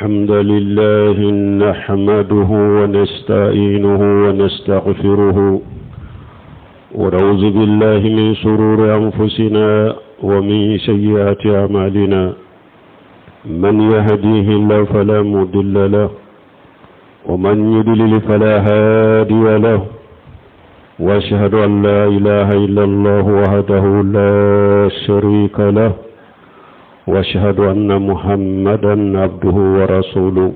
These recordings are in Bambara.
الحمد لله نحمده ونستعينه ونستغفره ونعوذ بالله من شرور أنفسنا ومن سيئات أعمالنا من يهديه الله فلا مضل له ومن يضلل فلا هادي له واشهد أن لا إله إلا الله وحده لا شريك له واشهد أن محمدا عبده ورسوله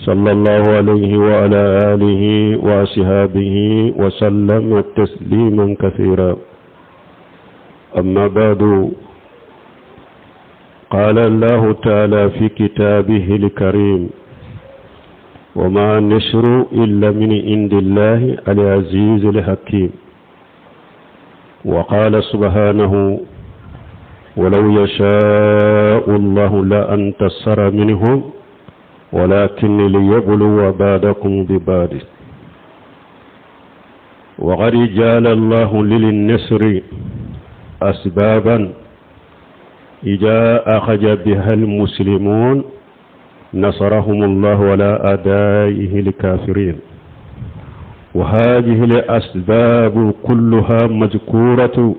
صلى الله عليه وعلى آله وأصحابه وسلم تسليما كثيرا أما بعد قال الله تعالى في كتابه الكريم وما نشر إلا من عند الله العزيز الحكيم وقال سبحانه ولو يشاء الله لأنتصر منهم ولكن ليبلو بعدكم ببعض وقد جعل الله للنصر أسبابا إذا أخذ بها المسلمون نصرهم الله على أدائه الكافرين وهذه الأسباب كلها مذكورة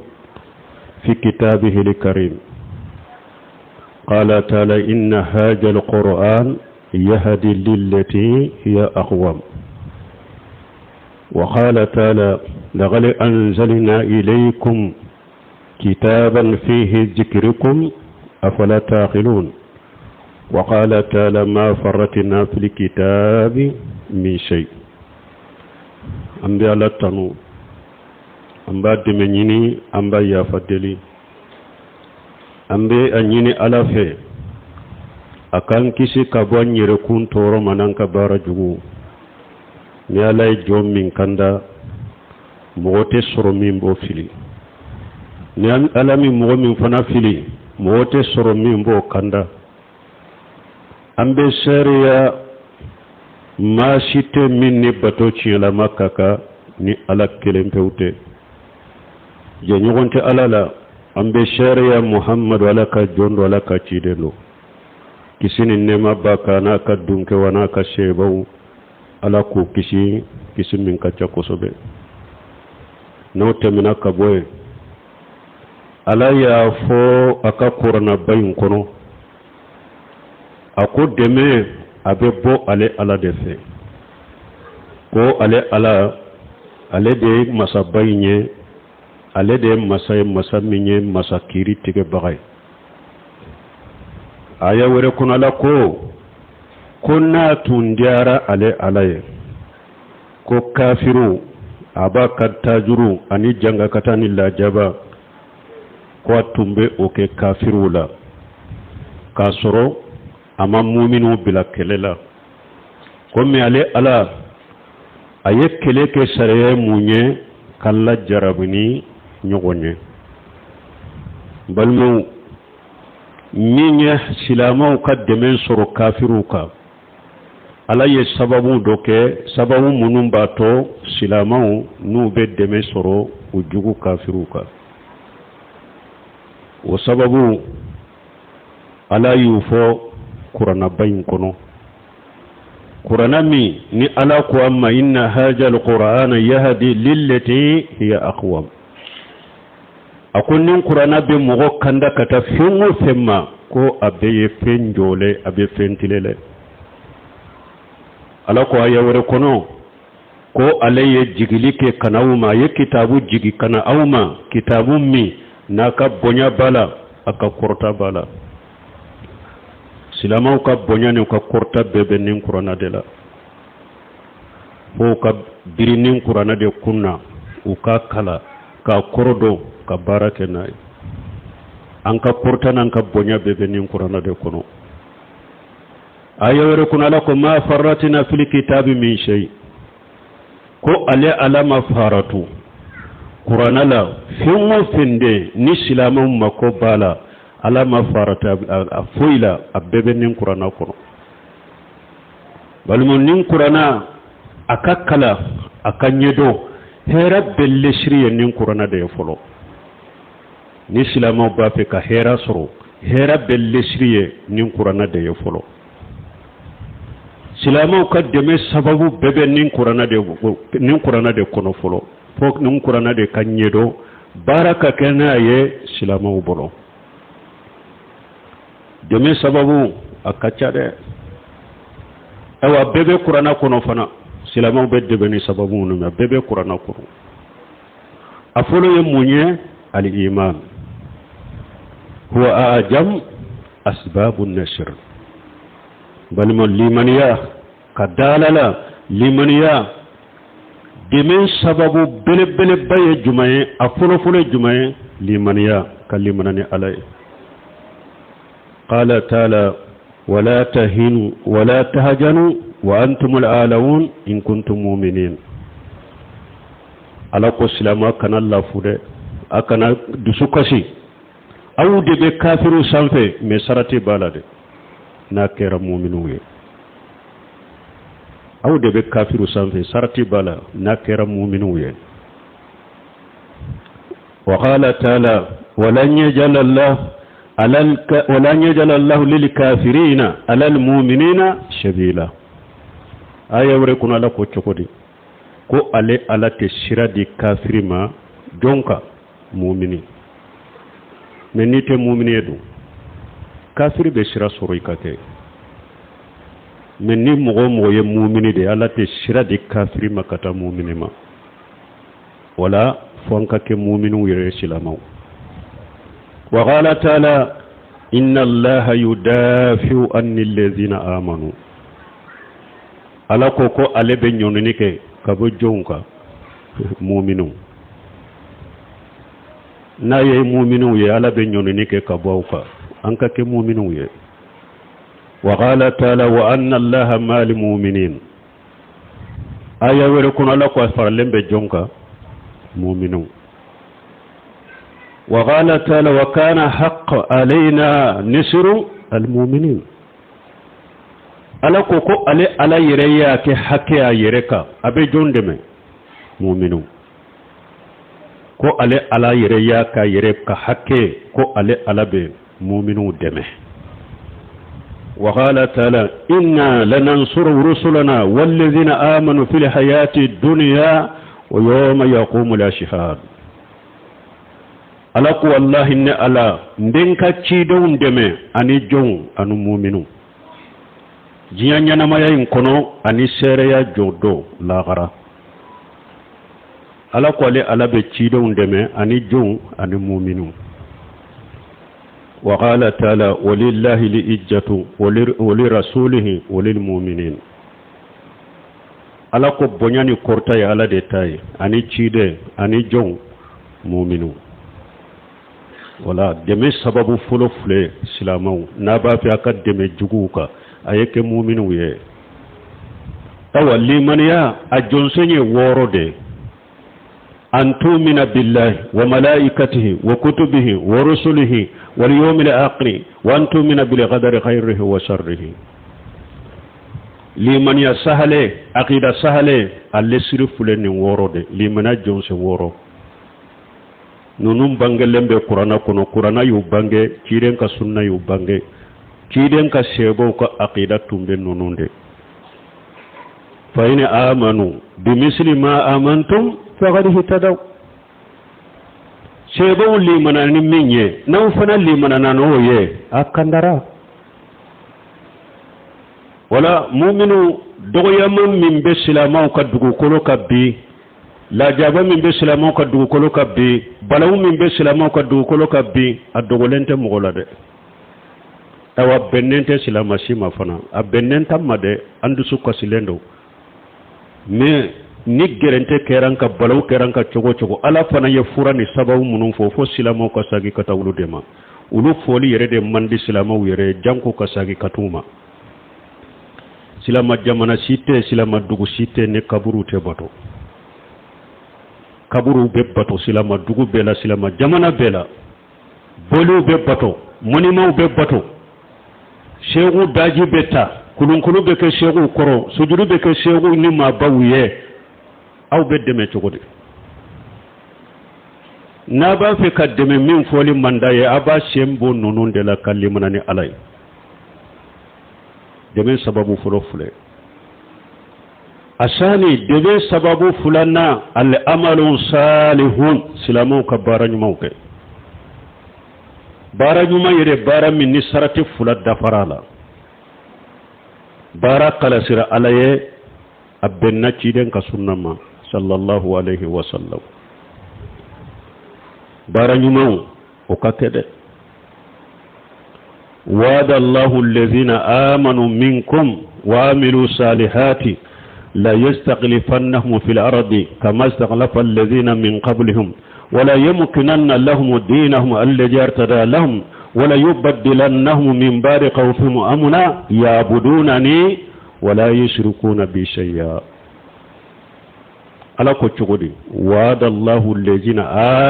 في كتابه الكريم قال تعالى إن هذا القرآن يهدي للتي هي أقوم وقال تعالى لقد أنزلنا إليكم كتابا فيه ذكركم أفلا تعقلون وقال تعالى ما فرتنا في الكتاب من شيء an bɛ ala tanu an b'a dɛmɛ ɲini an b'a yafa deli an bɛ a ɲini ala fɛ a k'an kisi ka bɔ an yɛrɛkun tɔɔrɔ ma n'an ka baara jugu ni ala ye jɔn min kanda mɔgɔ tɛ sɔrɔ min b'o fili ni ala min mɔgɔ min fana fili mɔgɔ tɛ sɔrɔ min b'o kanda an bɛ seereya maa si tɛ min ni bato tiɲɛlama ka kan ni ala kelen pewu tɛ jɛɲɔgɔn tɛ ala la an bɛ seereya muhammadu ala ka jɔn don ala ka ciden don kisi ni nɛɛma b'a kan n'a ka dunkɛwa n'a ka sebaw ala k'u kisi kisi min ka ca kosɛbɛ n'o tɛmɛna ka bɔ yen ala y'a fɔ a ka kuranaba in kɔnɔ a ko dɛmɛ a bɛ bɔ ale ala de fɛ ko ale ala ale de ye masaba in ye ale de ye masa ye masa min ye masa kiiri tigɛbaga ye aya wɛrɛ kɔnɔ ala ko ko n'a tun diyara ale ala ye ko kafiriw a b'a ka tajuru ani jangakata ni lajaba ko a tun bɛ o kɛ kafiriw la k'a sɔrɔ a ma muminiw bila kɛlɛ la komi ale ala a ye kɛlɛ kɛ sariya mun ye k'an lajarabi ni ɲɔgɔn ye balimaw min ye silamɛw ka dɛmɛ sɔrɔ kafiriw kan ala ye sababu dɔ kɛ sababu minnu b'a to silamɛw n'u bɛ dɛmɛ sɔrɔ u jugu kafiriw kan o sababu ala y'u fɔ kuranaba in kɔnɔ kuranna min ni ala ko a ma inna haja alqur'ana yahdi lillati hiya aqwam a ko nin kuranna bɛ mɔgɔ kanda ka taa fɛn o fɛn ma ko a bɛɛ ye fɛn jɔlen a bɛ fɛn tilenlen ala ko aya wɛrɛ kɔnɔ ko ale ye jigili kɛ ka na aw ma a ye kitabu jigi ka na aw ma kitabu min n'a ka bonya b'a la a ka kɔrɔta b'a la silamɛw ka bonya n'u ka kɔrɔta bɛɛ bɛ nin kuranna de la fo ka biri nin kuranna de kun na u k'a kalan k'a kɔrɔ dɔn ka baara kɛ n'a ye an ka kɔrɔta n'an ka bonya bɛɛ bɛ nin kuranna de kɔnɔ aya wɛrɛ kɔnɔ ala ko ma faratina fil kitabi min shay ko ale ala ma faratu kuranna la fɛn o fɛn de ni silamɛw mako b'a la ala ma farata a foyi la a bɛɛ bɛ nin kuranna kɔnɔ balimaw nin kuranna a ka kalan a ka ɲɛdɔn hɛrɛ bɛɛ lesiri ye nin kuranna de ye fɔlɔ ni silamɛw b'a fɛ ka hɛrɛ sɔrɔ hɛrɛ bɛɛ lesiri ye nin kuranna de ye fɔlɔ. Silamɛw ka dɛmɛ sababu bɛɛ bɛ nin kuranna de nin kuranna de kɔnɔ fɔlɔ, fo nin kuranna de ka ɲɛdɔn, baara ka kɛ n'a ye silamɛw bolo. Dɛmɛ sababu a ka ca dɛ. Ayiwa, bɛɛ bɛ kuranna kɔnɔ fana. Silamɛw bɛ dɛmɛ ni sababu minnu ye, bɛɛ bɛ kuranna kɔnɔ. A fɔlɔ ye mun ye? Al-iman huwa a'jam asbabu nasr. Balima, limaniya, ka da Ala la, limaniya dɛmɛ sababu belebeleba ye jumɛn ye? A fɔlɔfɔlɔ ye jumɛn ye? Limaniya, ka limana ni Ala ye. Qala taala wala tahinu wala tahjanu wa antumul a'laun in kuntum mu'minin. Ala ko silama kana lafu dɛ, a kana dusu kasi, aw de bɛ kafiriw sanfɛ, mais sarati b'a la dɛ, n'a kɛra muminiw ye. Aw de bɛ kafiriw sanfɛ, sarati b'a la n'a kɛra muminiw ye. Wa qala taala walan yaj'ala Allah walan yaj'ala Allah lil kafirina ala al mu'minina sabila. Aya wɛrɛ kɔnɔ, Ala ko cogo di? Ko ale Ala tɛ sira di kafiri ma jɔn kan? Mumini. Mais n'i tɛ mumini ye dun, kafiri bɛ sira sɔrɔ i ka kɛ. Mais ni mɔgɔ o mɔgɔ ye mumini de, Ala tɛ sira di kafiri ma ka taa mumini ma. Wala fo an ka kɛ muminiw yɛrɛ ye, silamɛw. Wa qala taala inna allaha yudafi'u anil ladzina amanu. Ala ko ko ale bɛ ɲɔnini kɛ ka bɔ jɔnw kan? Muminiw. N'a ye muminiw ye, Ala bɛ ɲɔnini kɛ ka bɔ aw kan. An ka kɛ muminiw ye. Wa qala taala wa anna allaha ma'al mu'minin. Aya wɛrɛ kɔnɔ, Ala ko a faralen bɛ jɔn kan? Muminiw. Wa qala taala wa kana haqq alayna nisru almu'minin. Ala ko ko ale Ala yɛrɛ y'a kɛ hakɛ a yɛrɛ kan, a bɛ jɔn dɛmɛ? Muminiw. Ko ale Ala yɛrɛ y'a ka yɛrɛ ka hakɛ ko ale Ala bɛ muminiw dɛmɛ. Wa qala taala inna lanansuru rusulana wallazina amanu fil hayati dunya wa yawma yaqumul ashhad. Ala ko wallahi, ne Ala n bɛ n ka cidenw dɛmɛ, ani jɔnw? Ani muminiw, diɲɛ ɲɛnamaya in kɔnɔ ani seereya jɔ don lahara. Ala ko ale Ala bɛ cidenw dɛmɛ, ani jɔnw? Ani muminiw. Wa qala taala walillahi liijjatu walirasulihi walilmuminin. Ala ko bonya ni kɔrɔta ye Ala de ta ye, ani ciden, ani jɔnw? Muminiw. Wala dɛmɛ sababu fɔlɔ filɛ. Silamɛw, n'a b'a fɛ a ka dɛmɛ juguw kan, a ye kɛ muminiw ye. Awa, limaniya a jɔnsen ye wɔɔrɔ de: an tumina billahi wa malaikatihi wa kutubihi wa rusulihi wal yawmil akhir wa an tumina bil qadari khairihi wa sharrihi. Limaniya sahale, akida sahale, ale siri filɛ nin wɔɔrɔ de. Limaniya jɔnsen wɔɔrɔ ninnu bangelen bɛ kuranna kɔnɔ. Kuranna y'u bange, ciden ka sunna y'u bange, ciden ka sɛbɛw ka akida tun bɛ ninnu de. Fa in amanu bimisli ma amantum faqad ihtadaw. Sɛbɛw limana ni min ye, n'aw fana limana n'o ye, a kandara. Wala muminu, dɔgɔyama min bɛ silamɛw ka dugukolo kan bi, lajaba min bɛ silamɛw ka dugukolo kan bi, balawu min bɛ silamɛw ka dugukolo kan bi, a dogolen tɛ mɔgɔ la dɛ. Ayiwa, bɛnnen tɛ silamɛ si ma fana, a bɛnnen tɛ ma dɛ. An dusu kasilen don, mais ni gɛrɛntɛ kɛra an ka, balawu kɛra an ka cogo cogo, Ala fana ye fura ni sababu minnu fɔ, fo silamɛw ka sagi ka taa olu de ma. Olu fɔli yɛrɛ de man di silamɛw yɛrɛ ye, janko ka sagi ka t'u ma. Silama jamana si tɛ, silama dugu si tɛ ni kaburu tɛ bato. Kaburuw bɛ bato silama dugu bɛɛ la, silama jamana bɛɛ la. Boliw bɛ bato, mɔnimaw bɛ bato, seeku daji bɛ ta, kulunkulu bɛ kɛ seekuw kɔrɔ, sujuru bɛ kɛ seekuw ni maabaw ye. Aw bɛ dɛmɛ cogo di? N'a b'a fɛ ka dɛmɛ min fɔli man d'a ye, a b'a sen bɔ ninnu de la ka limana ni Ala ye. Dɛmɛ sababu fɔlɔ filɛ. Asani dɛmɛ sababu filanan, al amalu salihun, silamɛw ka baara ɲumanw kɛ. Baara ɲuman yɛrɛ, baara min ni sarati fila dafara a la, baara kalasira Ala ye, a bɛnna ciden ka sunna ma sallallahu alaihi wa sallam. Baara ɲumanw o ka kɛ dɛ. Wa'ada Allahu allazina amanu minkum wa amilu salihati la yastakhlifannahum fil ardi kama istakhlafa allazina min qablihim wala yumkinanna lahum dinahum alladhi irtada lahum wala yubaddilannahum min ba'di khawfihim amna ya'budunani wala yushrikuna bi shay'a. Ala ko cogo di? Wa'ada Allahu allazina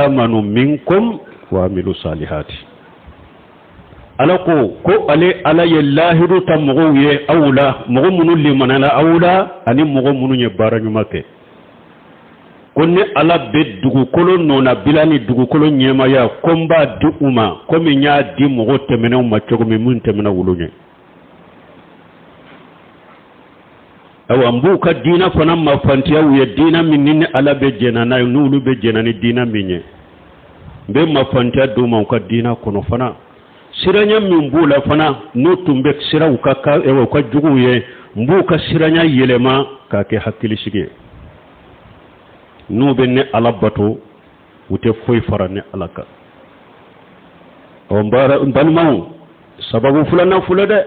amanu minkum wa amilu salihati. Ala ko ko ale Ala ye lahidu ta mɔgɔw ye aw la, mɔgɔ minnu limanala aw la ani mɔgɔ minnu ye baara ɲuman kɛ, ko ne Ala bɛ dugukolo nɔnabila ni dugukolo ɲɛmaya, ko n b'a di u ma komi n y'a di mɔgɔ tɛmɛnenw ma cogo min, min tɛmɛna wulu ɲɛ. Ayiwa, n b'u ka diina fana mafantiya u ye, diina min ni Ala bɛ jɛnna n'a ye, n'olu bɛ jɛnna ni diina min ye, n bɛ mafantiya d'u ma u ka diina kɔnɔ fana. Siranya min b'u la fana, n'u tun bɛ siran u ka juguw ye, n b'u ka siranya yɛlɛma k'a kɛ hakilisigi ye. N'u bɛ ne Ala bato, u tɛ foyi fara ne Ala kan. Ɔ, n balimaw, sababu filanan filɛ dɛ.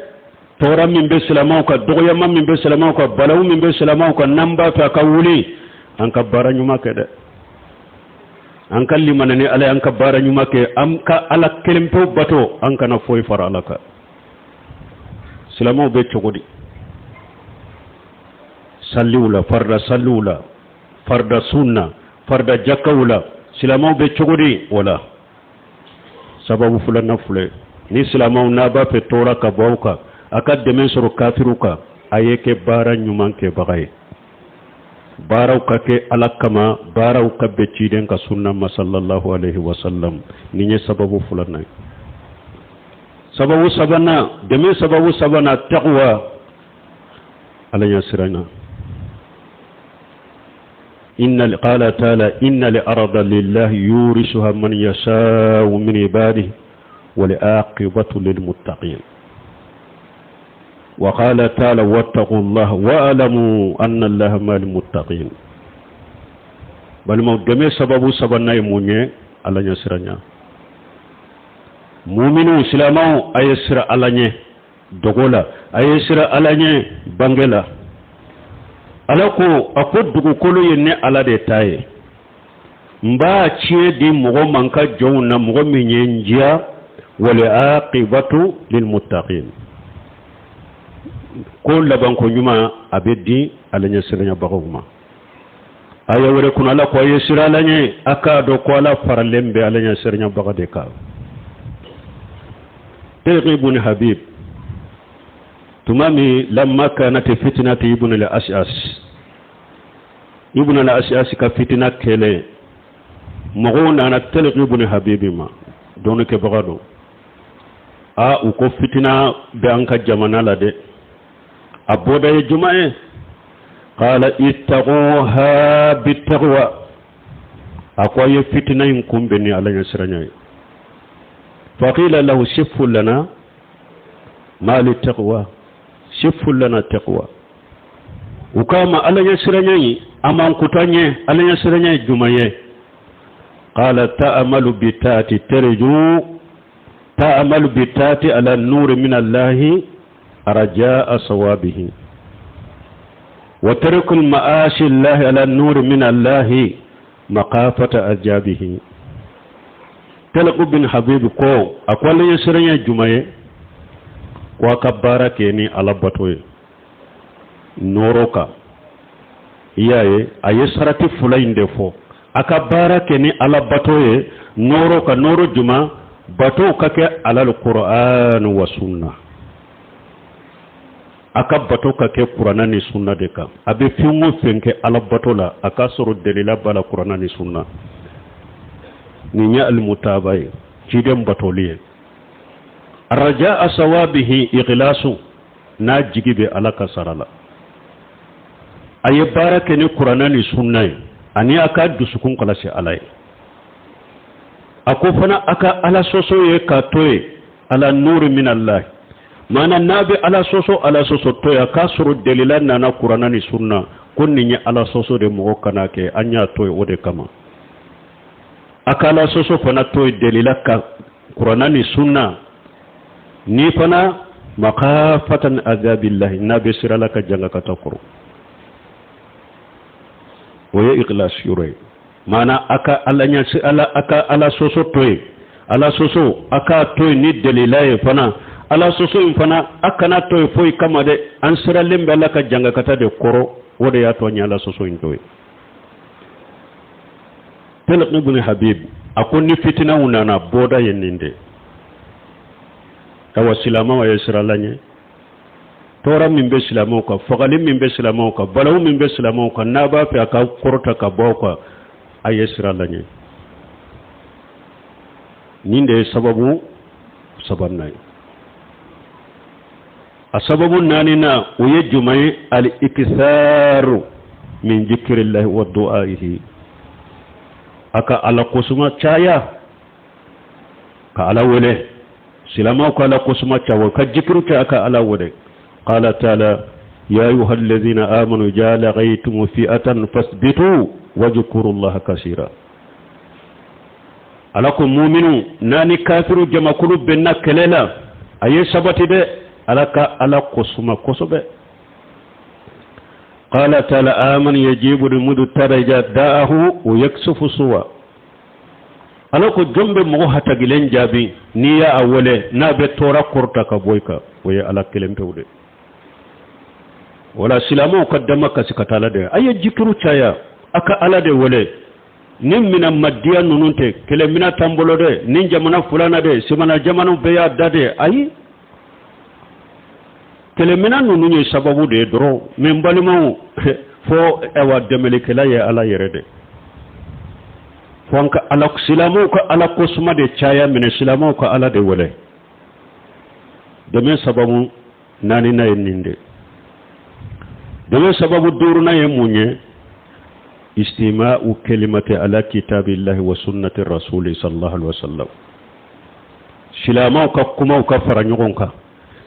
Tɔɔrɔ min bɛ silamɛw kan, dɔgɔyama min bɛ silamɛw kan, balawu min bɛ silamɛw kan, n'an b'a fɛ a ka wuli, an ka baara ɲuman kɛ dɛ. An ka limana ni Ala ye, an ka baara ɲuman kɛ, an ka Ala kelen pewu bato, an kana foyi fara Ala kan. Silamɛw bɛ cogo di saliw la? Farida saliw la, farida sunna, farida jakaw la, silamɛw bɛ cogo di o la? Sababu filanan filɛ ni silamɛw n'a b'a fɛ tɔɔrɔ ka bɔ aw kan, a ka dɛmɛ sɔrɔ kafiriw kan, a ye kɛ baara ɲuman kɛbaga ye. Baaraw ka kɛ Ala kama, baaraw ka bɛn ciden ka sunna ma sallallahu alaihi wasallam. Nin ye sababu filanan ye. Sababu sabanan, dɛmɛ sababu sabanan, taqwa, Ala ɲɛ siranna. إن قال تعالى إن الأرض لله يورثها من يشاء من عباده والعاقبة للمتقين. وقال تعالى واتقوا الله واعلموا أن الله مع المتقين. Balimaw, dɛmɛ sababu sabanan ye mun ye? Ala ɲɛ siranya. Muminu silamɛw, a ye sira Ala ɲɛ dogo la, a ye sira Ala ɲɛ bange la. Ala ko, a ko dugukolo ye ne Ala de ta ye, n b'a tiɲɛ di mɔgɔ man ka jɔnw na, mɔgɔ min ye n diya. Wal aqibatu lilmuttaqin, ko labanko ɲuman a bɛ di Ala ɲɛ siranyabagaw ma. Aya wɛrɛ kɔnɔ, Ala ko a ye sira Ala ɲɛ, a k'a dɔn ko Ala faralen bɛ Ala ɲɛ siranyabaga de kan. Talq ibn Habib, tuma min lamma kanat fitnatu ibn al-Ash'as, ibn al-Ash'as ka fitina kɛlɛ, mɔgɔw nana Talq ibn Habib ma, dɔnnikɛbaga don. A u ko fitina bɛ an ka jamana la dɛ, a bɔda ye juma ye? Qala ittaquha bittaqwa. A ko a ye fitina in kunbɛn ni Ala ɲɛsiranya ye. Faqila lahu sifu lana ma li taqwa, sifu lana taqwa. U k'a ma Ala ɲɛsiranya in a man kuta ɲɛ, Ala ɲɛsiranya ye juma ye? Qala ta'malu bi taati tarju, ta'malu bi taati ala nuri min Allahi raja'a sawabihi wa tarku al-ma'asi Allahi ala nuri min Allahi maqafata ajabihi. Talq bin Habib ko a ko Ala ɲɛsiranya juma ye? Ko a ka baara kɛ ni Ala bato ye nɔɔrɔ kan. I y'a ye, a ye sarati fila in de fɔ: a ka baara kɛ ni Ala bato ye nɔɔrɔ kan. Nɔɔrɔ juma? Batow ka kɛ alal Qur'an wa sunna, a ka bato ka kɛ Kuranna ni sunna de kan. A bɛ fɛn o fɛn kɛ Ala bato la, a k'a sɔrɔ delila b'a la Kuranna ni sunna. Nin ye alimutaba ye, ciden batoli ye. Raja sawabihi, ikhlasu, n'a jigi bɛ Ala ka sara la. A ye baara kɛ ni kuranɛ ni sunna ye ani a ka dusukun kɔlɔsi ala ye. A ko fana a ka ala sɔsɔ ye k'a to yen ala nuri min Allah, maana n'a bɛ ala sɔsɔ, ala sɔsɔ to yen, a k'a sɔrɔ delila nana kuranɛ ni sunna ko nin ye ala sɔsɔ de, mɔgɔ kana kɛ, an y'a to yen o de kama. A ka ala sɔsɔ fana to yen delila ka kuranɛ ni sunna ni fana makafatan azabillahi, n'a bɛ siran ala ka jangakata kɔrɔ. O ye ikhlas yɔrɔ ye. Maana a ka ala ɲɛsi ala, a ka ala sɔsɔ to yen, ala sɔsɔ a k'a to yen ni delila ye fana. Ala sɔsɔ in fana, a kana to yen foyi kama dɛ, an siralen bɛ ala ka jangakata de kɔrɔ, o de y'a to an ye ala sɔsɔ in to yen. Talq ibn Habib a ko ni fitinaw nana, bɔda ye nin de. Awa silamɛw, a ye siran ala ɲɛ. Tɔɔrɔ min bɛ silamɛw kan, fagali min bɛ silamɛw kan, balawu min bɛ silamɛw kan, n'a b'a fɛ a ka kɔrɔta ka bɔ aw kan, a ye siran ala ɲɛ. Nin de ye sababu sabanan ye. A sababu naaninan, o ye jumɛn ye? Al ikisaru min zikirillahi wa du'aihi, a ka ala kosuma caya ka ala wele. Silamɛw ka ala kosuma caya ka jikiru kɛ, a ka ala wele. Qala taala ya ayuha alladhina amanu idha laghaytum fi'atan fasbitu wajkuru allaha kasira. Ala ko muminu, n'a ni kafiru jamakulu bɛnna kɛlɛ la, a ye sabati dɛ, ala ka ala kosuma kosɛbɛ. Qala taala aman yajibu lmudtara idha da'ahu wa yaksufu suwa. Ala ko jɔn bɛ mɔgɔ hatagilen jaabi n'i y'a wele, n'a bɛ tɔɔrɔ kɔrɔta ka bɔ i kan? O ye ala kelen pewu de. Wala silamɛw ka dama kasi ka taa ala de, a ye jikiru caya, a ka ala de wele. Ni mina madiya ninnu tɛ, kɛlɛ mina t'an bolo dɛ, ni jamana fulana dɛ, semana jamanaw bɛɛ y'a da dɛ, ayi, kɛlɛmina ninnu ye sababu de ye dɔrɔn. Mɛ n balimaw, fo awa dɛmɛlikɛla ye ala yɛrɛ de. Fo an ka ala, silamɛw ka ala kosuma de caya minɛ, silamɛw ka ala de wele. Dɛmɛ sababu naaninan ye nin de. Dɛmɛ sababu duurunan ye mun ye? Istima'u kalimati ala kitabillahi wa sunnati rasuli sallallahu alaihi wasallam. Silamɛw ka kumaw ka fara ɲɔgɔn kan,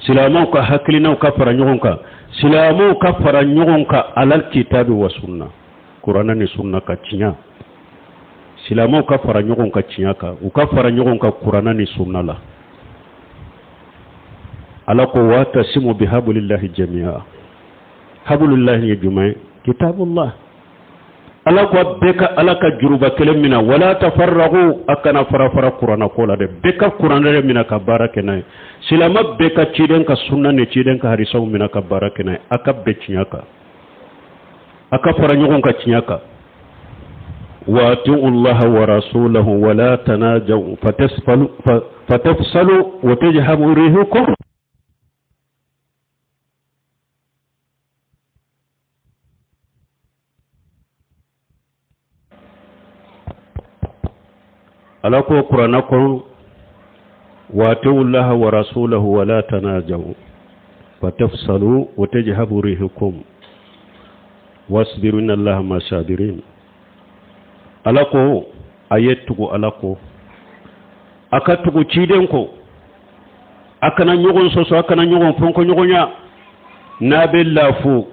silamɛw ka hakilinaw ka fara ɲɔgɔn kan, silamɛw ka fara ɲɔgɔn kan ala kitabi wa sunna, kuranɛ ni sunna ka tiɲɛ. Silamɛw ka fara ɲɔgɔn kan tiɲɛ kan, u ka fara ɲɔgɔn kan kuranɛ ni sunna la. Ala ko watasimu bihabulillahi jami'a. Habulillahi ye jumɛn ye? Kitabullah. Ala ko bɛɛ ka ala ka juruba kelen minɛ, wala tafarragu, a kana fara fara kuranɛ ko la dɛ, bɛɛ ka kuranɛ de minɛ ka baara kɛ n'a ye. Silamɛ bɛɛ ka ciden ka sunna ni ciden ka hadisaw minɛ ka baara kɛ n'a ye. A ka bɛn tiɲɛ kan, a ka fara ɲɔgɔn kan tiɲɛ kan. Wa atiu allaha wa rasulahu wala tanajaw fatafsalu wa tadhhabu rihukum. Ala ko kuranɛ kɔnɔ wa atiu allaha wa rasulahu wala tanajaw fatafsalu wa tadhhabu rihukum wasbiru inna allaha ma sabirin. Ala ko a ye tugu ala ko, a ka tugu ciden ko, a kana ɲɔgɔn sɔsɔ, a kana ɲɔgɔn fɔnkɔɲɔgɔnya. N'a bɛ lafu,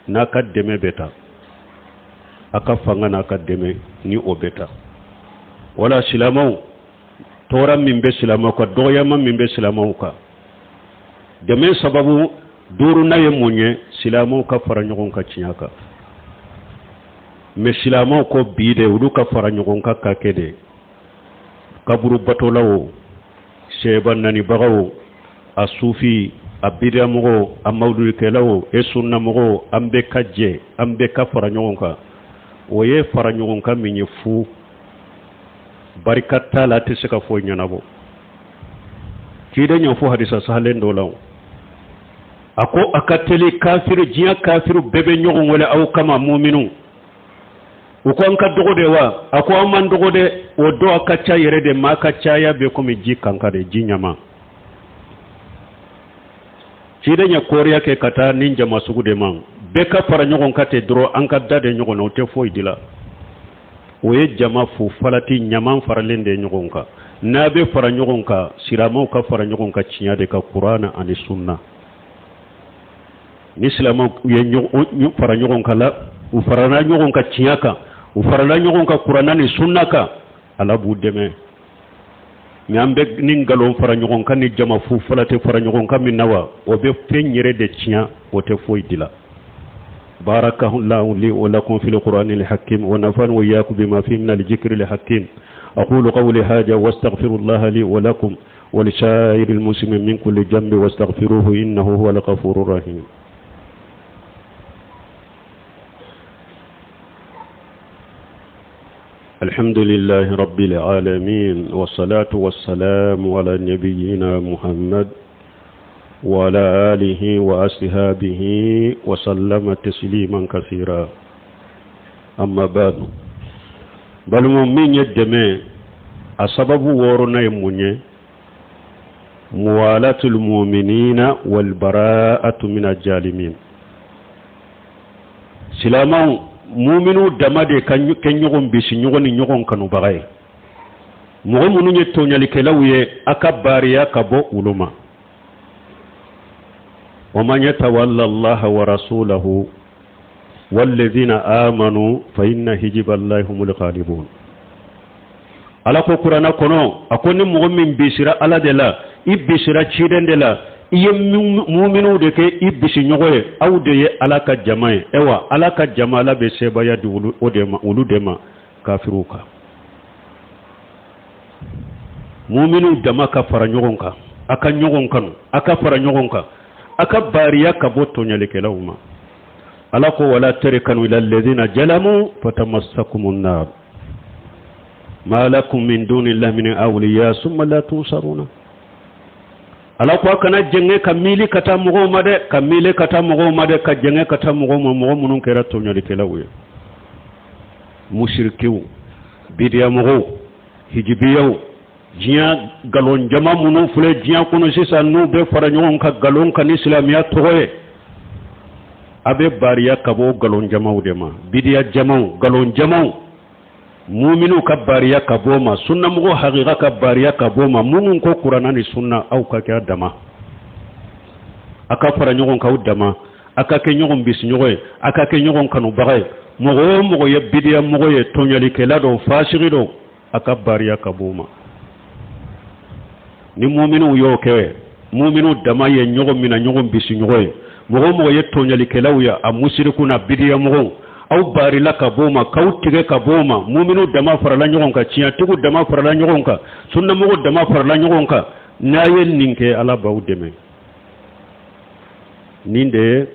n'a ka dɛmɛ bɛ taa, a ka fanga n'a ka dɛmɛ ni o bɛ taa. Wala silamɛw, tɔɔrɔ min bɛ silamɛw kan, dɔgɔyama min bɛ silamɛw kan, dɛmɛ sababu duurunan ye mun ye? Silamɛw ka fara ɲɔgɔn kan tiɲɛ kan. Mɛ silamɛw ko bi de, olu ka fara ɲɔgɔn kan ka kɛ de kaburu batolaw, sɛba nanibagaw, a sufi, a bidiyamɔgɔw, a mawuludikɛlaw e sunnamɔgɔw, an bɛɛ ka jɛ, an bɛɛ ka fara ɲɔgɔn kan. O ye fara ɲɔgɔn kan min ye fu, barika t'a la, a tɛ se ka foyi ɲɛnabɔ. Ciden y'a fɔ hadisa sahalen dɔ la, a ko a ka teli kafiri, diɲɛ kafiri bɛɛ bɛ ɲɔgɔn wele aw kama muminu. U ko an ka dɔgɔ de wa? A ko an man dɔgɔ dɛ, o dɔ a ka ca yɛrɛ de, maa ka caya bɛ komi ji kanka de, ji ɲama. Ciden ye kɔriya kɛ ka taa nin jama sugu de ma. Bɛɛ ka fara ɲɔgɔn kan ten dɔrɔn, an ka da de ɲɔgɔn na, o tɛ foyi dila. O ye jama fu falati ɲaman faralen de ye ɲɔgɔn kan. N'a bɛ fara ɲɔgɔn kan, silamɛw ka fara ɲɔgɔn kan tiɲɛ de kan, Kurana ani sunna. Ni silamɛw ye fara ɲɔgɔn kan la, u farala ɲɔgɔn kan tiɲɛ kan, u farala ɲɔgɔn kan Kurana ni sunna kan, Ala b'u dɛmɛ. Mɛ an bɛ ni nkalon fara ɲɔgɔn kan ni jama fu falati fara ɲɔgɔn kan min na wa, o bɛ fɛn yɛrɛ de tiɲɛ, o tɛ foyi dila. Barakallahu li wa lakum fil qur'anil hakim wa nafa'ani wa iyyakum bima fihi min al-dhikril hakim. Aqulu qawli hadha wa astaghfirullaha li wa lakum wa li sa'iril muslimin min kulli dhanbin wastaghfiruhu innahu huwal ghafurur rahim. الحمد لله رب العالمين والصلاة والسلام على نبينا محمد وعلى آله وأصحابه وسلم تسليما كثيرا. أما بعد، balima min ye dɛmɛ a sababu wɔɔrɔnan ye mun ye? Muwalatul mu'minina wal bara'atu min al-jalimin. Silamɛw muminu dama de ka kɛ ɲɔgɔn bisi ɲɔgɔn ni ɲɔgɔn kanubaga ye. Mɔgɔ minnu ye tɔɲalikɛlaw ye, a ka baariya ka bɔ olu ma. Wa man yatawalla Allaha wa rasulahu walladhina amanu fa inna hizballahi humul ghalibun. Ala ko kuranɛ kɔnɔ, a ko ni mɔgɔ min bisira Ala de la, i bisira ciden de la, i ye muminuw de kɛ i bisi ɲɔgɔn ye, aw de ye Ala ka jama ye. Ayiwa, Ala ka jama, Ala bɛ sebaaya di olu de ma kafiriw kan. Muminuw dama ka fara ɲɔgɔn kan, a ka ɲɔgɔn kanu, a ka fara ɲɔgɔn kan, a ka baariya ka bɔ tɔɲalikɛlaw ma. Ala ko wala tarkanu ila alladhina zalamu fatamassakumun nar ma lakum min dunillahi min awliya summa la tunsaruna. Ala ko a kana jɛngɛ ka miili ka taa mɔgɔw ma dɛ, ka miili ka taa mɔgɔw ma dɛ, ka jɛngɛ ka taa mɔgɔw ma, mɔgɔ minnu kɛra tɔɲɔlikɛlaw ye, musirikiw, bidiyamɔgɔw, hijibiyaw, diɲɛ nkalon jama minnu filɛ diɲɛ kɔnɔ sisan, n'u bɛ fara ɲɔgɔn kan nkalon kan ni silamɛya tɔgɔ ye. A bɛ baariya ka bɔ nkalon jamaw de ma, bidiya jamaw, nkalon jamaw. Muminu ka baariya ka bɔ ma, sunnamɔgɔ hakika ka baariya ka bɔ ma, minnu ko kuranna ni sunna, aw ka kɛ a dama, a ka fara ɲɔgɔn kan aw dama, a ka kɛ ɲɔgɔn bisiɲɔgɔn ye, a ka kɛ ɲɔgɔn kanubaga ye. Mɔgɔ o mɔgɔ ye bidiya mɔgɔ ye, tɔɲɔlikɛla don, fasigi don, a ka baariya ka bɔ ma. Ni muminuw y'o kɛ, muminu dama ye ɲɔgɔn minɛ, ɲɔgɔn bisiɲɔgɔn ye, mɔgɔ o mɔgɔ ye tɔɲɔlikɛlaw ye, a musiriku n'a bidiya mɔgɔw, aw baarila ka bɔ ma, k'aw tigɛ ka bɔ ma. Muminu dama farala ɲɔgɔn kan, tiɲɛtigiw dama farala ɲɔgɔn kan, sunnamɔgɔw dama farala ɲɔgɔn kan. N'a ye nin kɛ, Ala b'aw dɛmɛ. Nin de ye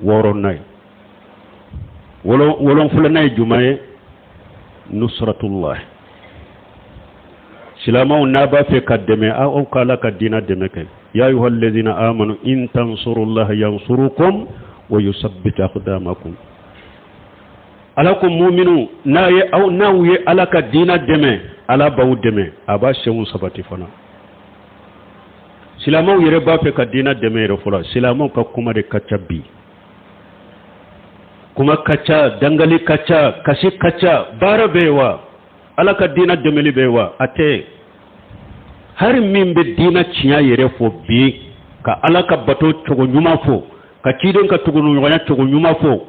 wɔɔrɔnan ye. Wolonfilanan ye jumɛn ye? Nusratullah. Silamɛw, n'a b'a fɛ ka dɛmɛ, aw ka Ala ka diinɛ dɛmɛ kɛ. Ya ayyuhallazina amanu in tansurullaha yansurukum wa yusabbit aqdamakum. Ala ko muminu, n'a ye aw n'aw ye Ala ka diinɛ dɛmɛ, Ala b'aw dɛmɛ, a b'a senw sabati fana. Silamɛw yɛrɛ b'a fɛ ka diinɛ dɛmɛ yɛrɛ fɔlɔ. Silamɛw ka kuma de ka ca bi, kuma ka ca, dangali ka ca, kasi ka ca, baara bɛ yen wa? Ala ka diinɛ dɛmɛli bɛ yen wa? A tɛ. Hari min bɛ diinɛ tiɲɛ yɛrɛ fɔ bi, ka Ala ka bato cogo ɲuman fɔ, ka ciden ka tuguɲɔgɔnya cogo ɲuman fɔ,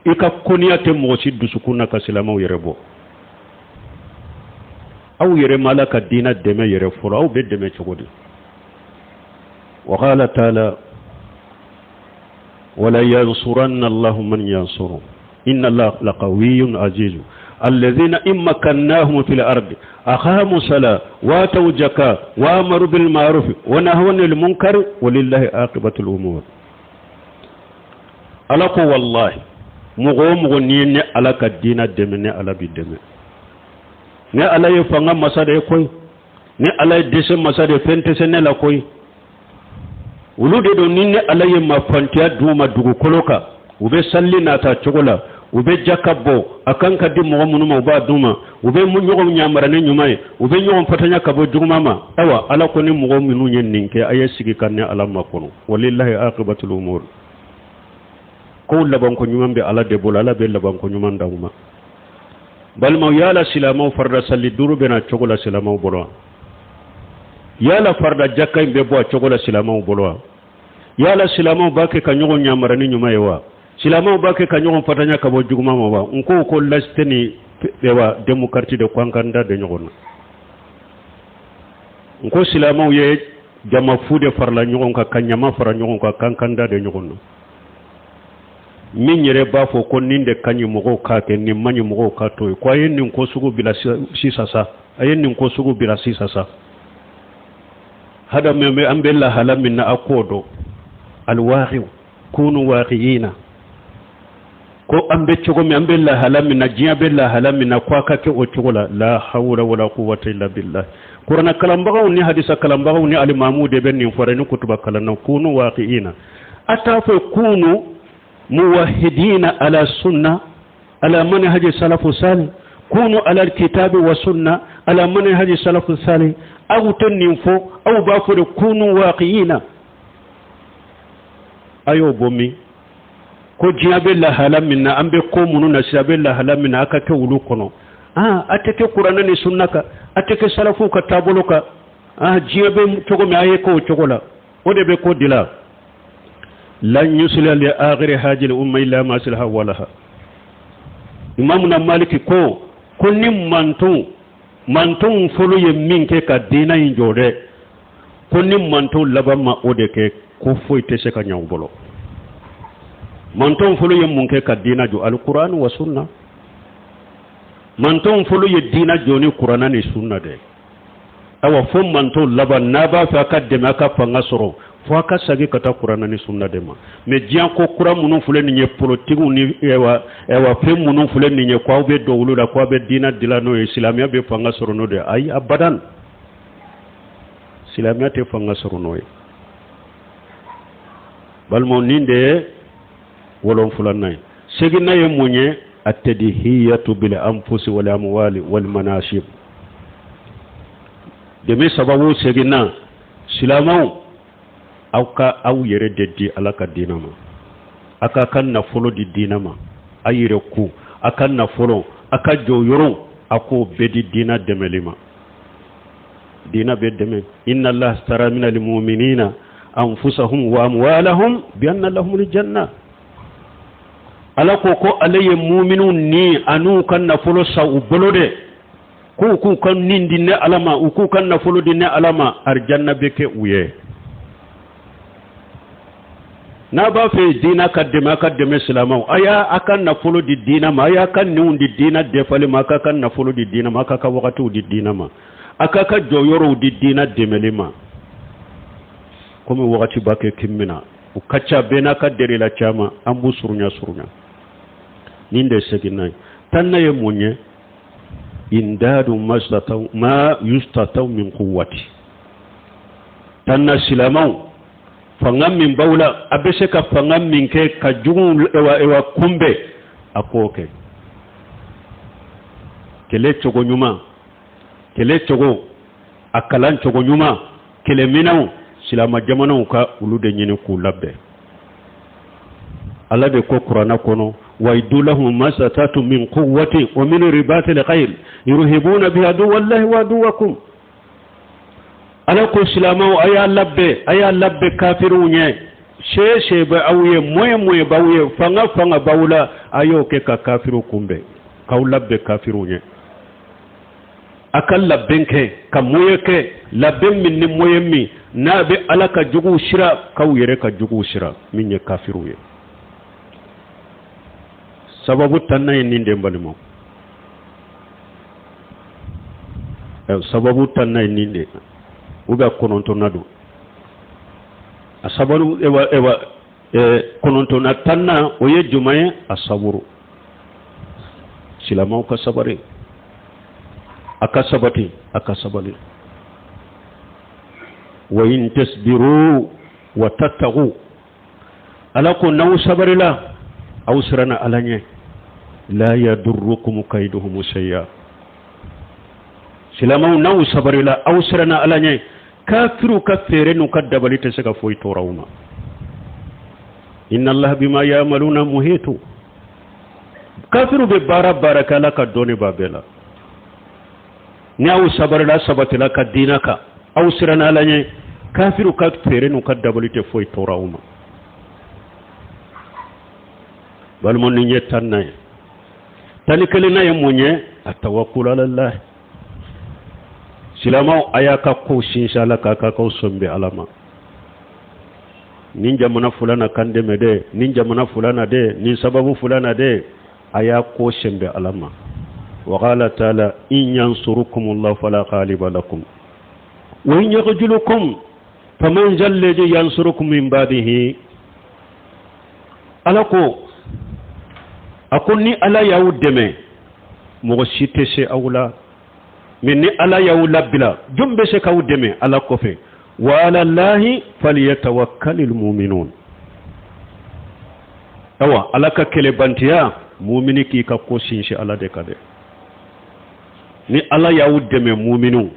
i ka kɔniya tɛ mɔgɔ si dusukun na ka silamɛw yɛrɛ bɔ. Aw yɛrɛ ma Ala ka diinɛ dɛmɛ yɛrɛ fɔlɔ, aw bɛ dɛmɛ cogo di? Wa qala ta'ala wala yansuranna Allahu man yansuru inna Allaha laqawiyyun aziz alladhina in makkannahum fil ardi aqamu sala wa atu zaka wa amaru bil ma'ruf wa nahaw anil munkar walillahi aqibatul umur. Ala ko wallahi, mɔgɔ o mɔgɔ n'i ye ne Ala ka diinɛ dɛmɛ, ne Ala b'i dɛmɛ. Ne Ala ye fanga masa de ye koyi, ne Ala ye dɛsɛ masa de ye, fɛn tɛ se ne la koyi. Olu de don ni ne Ala ye mafantiya d'u ma dugukolo kan, u bɛ sali nata cogo la, u bɛ jaka bɔ a kan ka di mɔgɔ minnu ma, u b'a d'u ma, u bɛ ɲɔgɔn yamara ni ɲuman ye, u bɛ ɲɔgɔn fatanya ka bɔ juguman ma. Ayiwa, Ala ko ni mɔgɔ minnu ye nin kɛ, a ye sigi ka ne Ala makɔnɔ. Walillahi aqibatul umur. Ko labanko ɲuman bɛ Ala de bolo, Ala bɛ labanko ɲuman d'aw ma. Balimaw, yala silamɛw farida sali duuru bɛ na cogo la silamɛw bolo wa? Yala farida jaka in bɛ bɔ a cogo la silamɛw bolo wa? Yala silamɛw b'a kɛ ka ɲɔgɔn yamari ni ɲuman ye wa? Silamɛw b'a kɛ ka ɲɔgɔn fatanya ka bɔ juguman ma wa? N ko ko laïcité ni wa démocratie de ko an k'an da de ɲɔgɔn na. N ko silamɛw ye jama fu de farala ɲɔgɔn kan ka ɲama fara ɲɔgɔn kan k'an k'an da de ɲɔgɔn na. Min yɛrɛ b'a fɔ ko nin de ka ɲi mɔgɔw k'a kɛ, nin man ɲi mɔgɔw k'a to yen, ko a ye nin ko sugu bila sisan sa, a ye nin ko sugu bila sisan sa. Hadama an bɛ lahala min na, a k'o dɔn. Alwaqiw kunu waqiyina, ko an bɛ cogo min, an bɛ lahala min na, diɲɛ bɛ lahala min na, ko a ka kɛ o cogo la. La hawla wala quwwata illa billah. Kurana kalanbagaw ni hadisa kalanbagaw ni alimamuw de bɛ nin fɔra ni kutuba kalanna, kunu waqiyina. A t'a fɔ kunu muwahidina ala sunna ala manhaji salafu salih, kunu ala kitabi wa sunna ala manhaji salafu salih. Aw tɛ nin fɔ, aw b'a fɔ de kunu waqiyina. A y'o bɔ min? Ko diɲɛ bɛ lahala min na, an bɛ ko minnu na sisan, a bɛ lahala min na, a ka kɛ olu kɔnɔ. A tɛ kɛ kuranɛ ni sunna kan, a tɛ kɛ salafuw ka taabolo kan. Diɲɛ bɛ cogo min, a ye k'o cogo la, o de bɛ ko dila. Lan yusliha li akhiri hajil umma illa ma aslaha walaha. Imamuna Maliki ko ko ni mantonw fɔlɔ ye min kɛ ka diinɛ in jɔ dɛ, ko ni mantonw laban ma o de kɛ, ko foyi tɛ se ka ɲɛ u bolo. Mantonw fɔlɔ ye mun kɛ ka diinɛ jɔ? Alikuran wa sunna. Mantonw fɔlɔ ye diinɛ jɔ ni kuranɛ ni sunna dɛ. Awa, fo mantonw laban, n'a b'a fɛ a ka dɛmɛ, a ka fanga sɔrɔ, fo a ka segin ka taa kuranɛ ni sunna de ma. Mais diɲɛ ko kura minnu filɛ nin ye, politigiw ni ɛwa ɛwa fɛn minnu filɛ nin ye, ko aw bɛ don olu la, ko aw bɛ diinɛ dilan n'o ye, silamɛya bɛ fanga sɔrɔ n'o de ye, ayi, abadan, silamɛya tɛ fanga sɔrɔ n'o ye. Balimaw, nin de ye wolonfilanan ye. Seginna ye mun ye? Atadhiyatu bil anfusi wal amwali wal manasib. Dɛmɛ sababu seginna, silamɛw, aw ka aw yɛrɛ de di Ala ka diinɛ ma, a ka ka nafolo di diinɛ ma, a yɛrɛ ku, a ka nafolo, a ka jɔyɔrɔ, a k'o bɛɛ di diinɛ dɛmɛli ma. Diinɛ bɛ dɛmɛ. Inna allaha astara min almu'minina anfusahum wa amwalahum bi anna lahumul janna. Ala ko ko ale ye muminw ni an'u ka nafolo san u bolo dɛ, k'u k'u ka nin di ne Ala ma, u k'u ka nafolo di ne Ala ma, arijanna bɛ kɛ u ye. N'a b'a fɛ diinɛ ka dɛmɛ, a ka dɛmɛ silamɛw, a y'a a ka nafolo di diinɛ ma, a y'a ka niw di diinɛ dɛfali ma, a k'a ka nafolo di diinɛ ma, a k'a ka wagatiw di diinɛ ma, a k'a ka jɔyɔrɔw di diinɛ dɛmɛli ma. Komi wagati b'a kɛ kin min na, u ka ca, bɛɛ n'a ka derila caman, an b'u surunya surunya. Nin de seginna ye. Tanna ye mun ye? Indadu ma yustataw min quwwati. Tanna, silamɛw, fanga min b'aw la, a bɛ se ka fanga min kɛ ka juguw ewa ewa kunbɛn, a k'o kɛ. Kɛlɛ cogo ɲuman, kɛlɛ cogo, a kalan cogo ɲuman, kɛlɛminɛnw, silama jamanaw ka olu de ɲini k'u labɛn. Ala de ko kuranɛ kɔnɔ: waidu lahum mastata'tum min quwwati wa min ribatil khayl yurhibuna biha aduwallahi wa aduwakum. Ala ko silamɛw, a y'a labɛn, a y'a labɛn kafiriw ɲɛ. Se se bɛ aw ye, moyen moyen b'aw ye, fanga fanga b'aw la, a y'o kɛ ka kafiriw kunbɛn, k'aw labɛn kafiriw ɲɛ. A ka labɛn kɛ ka moyen kɛ, labɛn min ni moyen min n'a bɛ Ala ka juguw sira, k'aw yɛrɛ ka juguw sira, min ye kafiriw ye. Sababu tanna ye nin de, balimaw. Sababu tanna ye nin de, u bɛ kɔnɔntɔnna don a sababu ewa ewa kɔnɔntɔnna tanna, o ye jumɛn ye? A saburu. Silamɛw ka sabari, a ka sabati, a ka sabali. Wa in tasbiru wa tattaqu, Ala ko n'aw sabarila, aw siranna Ala ɲɛ, la yadurrukum kaiduhum shay'a. Silamɛw, n'aw sabarila, aw siranna Ala ɲɛ, kafiriw ka feere n'u ka dabali tɛ se ka foyi tɔɔrɔ aw ma. Inna allaha bima yamaluna muhitu. Kafiru bɛ baara baara kɛ, Ala ka dɔnni b'a bɛɛ la. Ni aw sabarila, sabatila ka diina kan, aw siranna Ala ɲɛ, kafiru ka feere n'u ka dabali tɛ foyi tɔɔrɔ aw ma. Balima, nin ye 10nan ye. 11nan ye mun ye? A tawakkul ala. Silamaw, a y'a ka kow sinsin Ala kan, k'a k'aw sɔn bɛ Ala ma. Nin jamana fulana kan dɛmɛ dɛ, nin jamana fulana dɛ, nin sababu fulana dɛ, a y'a ko sɛnbɛ Ala ma. Wa qala taala in yansurukumullahu fala ghaliba lakum wa in yakhzulukum faman zal ladhi yansurukum min ba'dihi. Ala ko, a ko ni Ala y'aw dɛmɛ, mɔgɔ si tɛ se aw la. Mais ni Ala y'aw labila, jɔn bɛ se k'aw dɛmɛ Ala kɔfɛ? Wa ala llahi falyatawakkalil mu'minun. Awa, Ala ka kɛlɛbantiya, mumini k'i ka ko sinsin Ala de kan dɛ. Ni Ala y'aw dɛmɛ, muminu,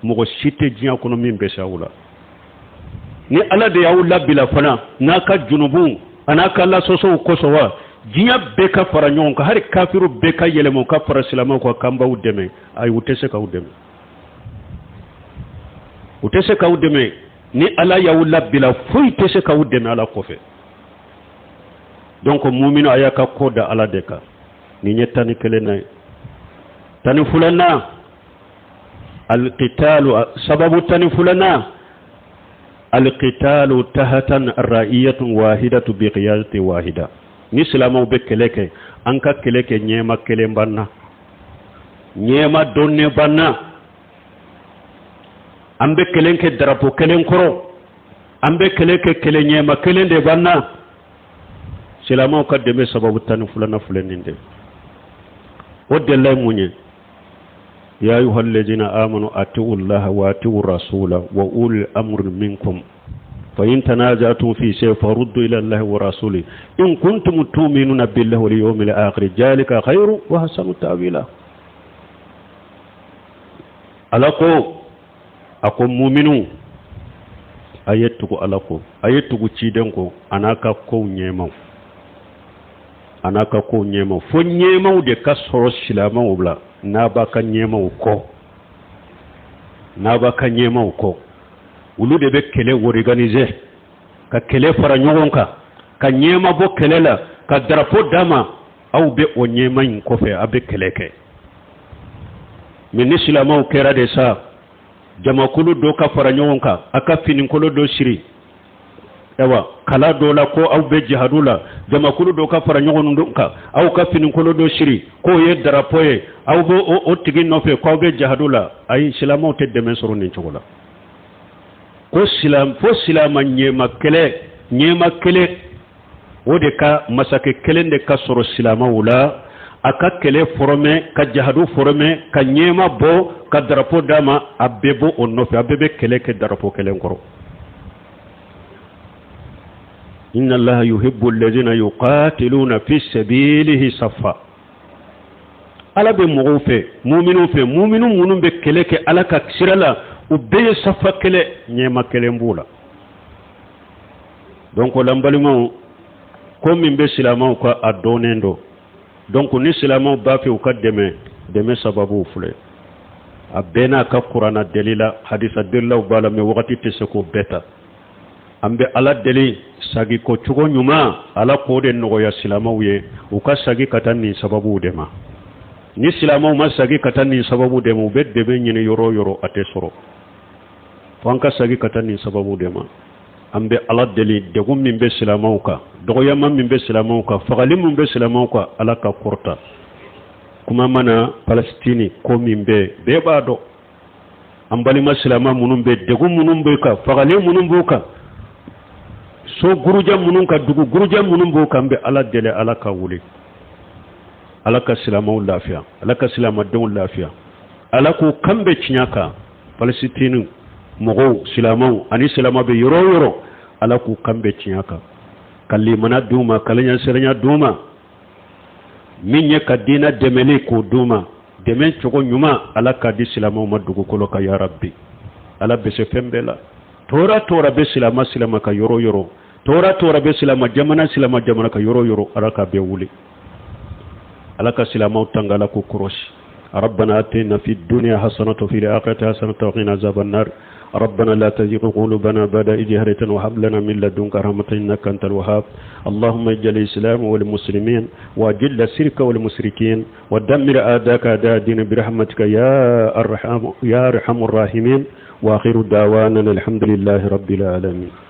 mɔgɔ si tɛ diɲɛ kɔnɔ min bɛ se aw la. Ni Ala de y'aw labila fana, n'a ka junubu a n'a ka lasɔsɔw kosɔn wa, diɲɛ bɛɛ ka fara ɲɔgɔn kan, hali kafiru bɛɛ ka yɛlɛma ka fara silamɛw kan k'an b'aw dɛmɛ, ayi, u tɛ se k'aw dɛmɛ, u tɛ se k'aw dɛmɛ. Ni Ala y'aw labila, foyi tɛ se k'aw dɛmɛ Ala kɔfɛ. Donc muminu, a y'a ka ko da Ala de kan. Nin ye 11nan ye. 12nan, alqitalu, sababu 12nan, alqitalu tahatan ra'iyatun wahidatu bi qiyadati wahida. Ni silamɛw bɛ kɛlɛ kɛ, an ka kɛlɛ kɛ ɲɛma kelen b'an na, ɲɛma dɔnnen b'an na. An bɛ kɛlɛ kɛ darapo kelen kɔrɔ, an bɛ kɛlɛ kɛ kɛlɛ ɲɛma kelen de b'an na. Silamɛw ka dɛmɛ sababu 12nan filɛ nin de. O delila ye mun ye? Ya ayuha alladhina amanu atiu llaha wa atiu rasula wa ulil amri minkum fa in tanaza'tum fi shay faruddu ila allahi wa rasuli in kuntum tu'minuna billahi wal yawmil akhir jalika khairu wa ahsanu ta'wila. Ala ko, a ko muminu, a ye tugu Ala ko, a ye tugu ciden ko, a n'a ka kow ɲɛmaw, a n'a ka kow ɲɛmaw. Fo ɲɛmaw de ka sɔrɔ silamɛw la. N'a b'a ka ɲɛmaw kɔ, n'a b'a ka ɲɛmaw kɔ, olu de bɛ kɛlɛ organiser, ka kɛlɛ fara ɲɔgɔn kan, ka ɲɛma bɔ kɛlɛ la, ka darapo d'a ma. Aw bɛ o ɲɛma in kɔfɛ, a bɛ kɛlɛ kɛ. Mais ni silamɛw kɛra de sa, jamakulu dɔ ka fara ɲɔgɔn kan, a ka finikolo dɔ siri, ayiwa, kala dɔ la ko aw bɛ jihadu la, jamakulu dɔ ka fara ɲɔgɔn kan, aw ka finikolo dɔ siri k'o ye darapo ye, aw bɛ o tigi nɔfɛ k'aw bɛ jihadu la, ayi, silamɛw tɛ dɛmɛ sɔrɔ nin cogo la. Ko silam fo silama ɲɛma kɛlɛ, ɲɛma kelen o de ka, masakɛ kelen de ka sɔrɔ silamɛw la, a ka kɛlɛ former, ka jihadu former, ka ɲɛma bɔ, ka darapo d'a ma, a bɛɛ bɔ o nɔfɛ, a bɛɛ bɛ kɛlɛ kɛ darapo kelen kɔrɔ. Inna allaha yuhibbu alladhina yuqatiluna fi sabilihi safa. Ala bɛ mɔgɔw fɛ, muminu fɛ, muminu minnu bɛ kɛlɛ kɛ Ala ka sira la, u bɛɛ ye safa kɛlɛ, ɲɛma kelen b'u la. Donc o la, n balimaw, ko min bɛ silamɛw ka, a dɔnnen don. Donc ni silamɛw b'a fɛ u ka dɛmɛ, dɛmɛ sababuw filɛ, a bɛɛ n'a ka kuranna delila, hadisa delilaw b'a la, mais wagati tɛ se k'o bɛɛ ta. An bɛ Ala deli, sagi ko cogo ɲuman, Ala k'o de nɔgɔya silamɛw ye, u ka sagi ka taa nin sababuw de ma. Ni silamɛw ma sagi ka taa nin sababu de ma, u bɛ dɛmɛ ɲini yɔrɔ o yɔrɔ, a tɛ sɔrɔ. Fo an ka sagi ka taa nin sababu de ma. An bɛ Ala deli, degun min bɛ silamɛw kan, dɔgɔyama min bɛ silamɛw kan, fagali min bɛ silamɛw kan, Ala ka kɔrɔta. Kuma mana Palestine ko min bɛ, bɛɛ b'a dɔn. An balima silama minnu bɛ, degun minnu bɛ kan, fagali minnu b'u kan, so guruja minnu kan, dugu guruja minnu b'u kan, an bɛ Ala deli, Ala ka wuli, Ala ka silamaw lafiya, Ala ka silamadenw lafiya, Ala k'u kan bɛ tiɲɛ kan. Palestine mɔgɔw, silamaw ani silama bɛ yɔrɔ o yɔrɔ, Ala k'u kan bɛ tiɲɛ kan, ka limana d'u ma, ka ɲɛsiranya d'u ma, min ye ka diinɛ dɛmɛli k'o d'u ma. Dɛmɛ cogo ɲuman, Ala k'a di silamɛw ma dugukolo kan. Ya rabbi, Ala bɛ se fɛn bɛɛ la. Tɔɔrɔ tɔɔrɔ bɛ silama silama ka yɔrɔ o yɔrɔ. Tɔɔrɔ tɔɔrɔ bɛ silama jamana, silama jamana ka yɔrɔ yɔrɔ, Ala ka bɛɛ wuli. Ala ka silamaw tanga, Ala k'u kɔrɔsi. ربنا اتنا في الدنيا حسنة وفي الآخرة حسنة وقنا عذاب النار. ربنا لا تزغ قلوبنا بعد إذ هديتنا وهب لنا من لدنك رحمة إنك أنت الوهاب. اللهم اجعل الإسلام والمسلمين، وأذل الشرك والمشركين، ودمر أعداءك أعداء الدين برحمتك يا أرحم يا أرحم الراحمين. وآخر دعوانا الحمد لله رب العالمين.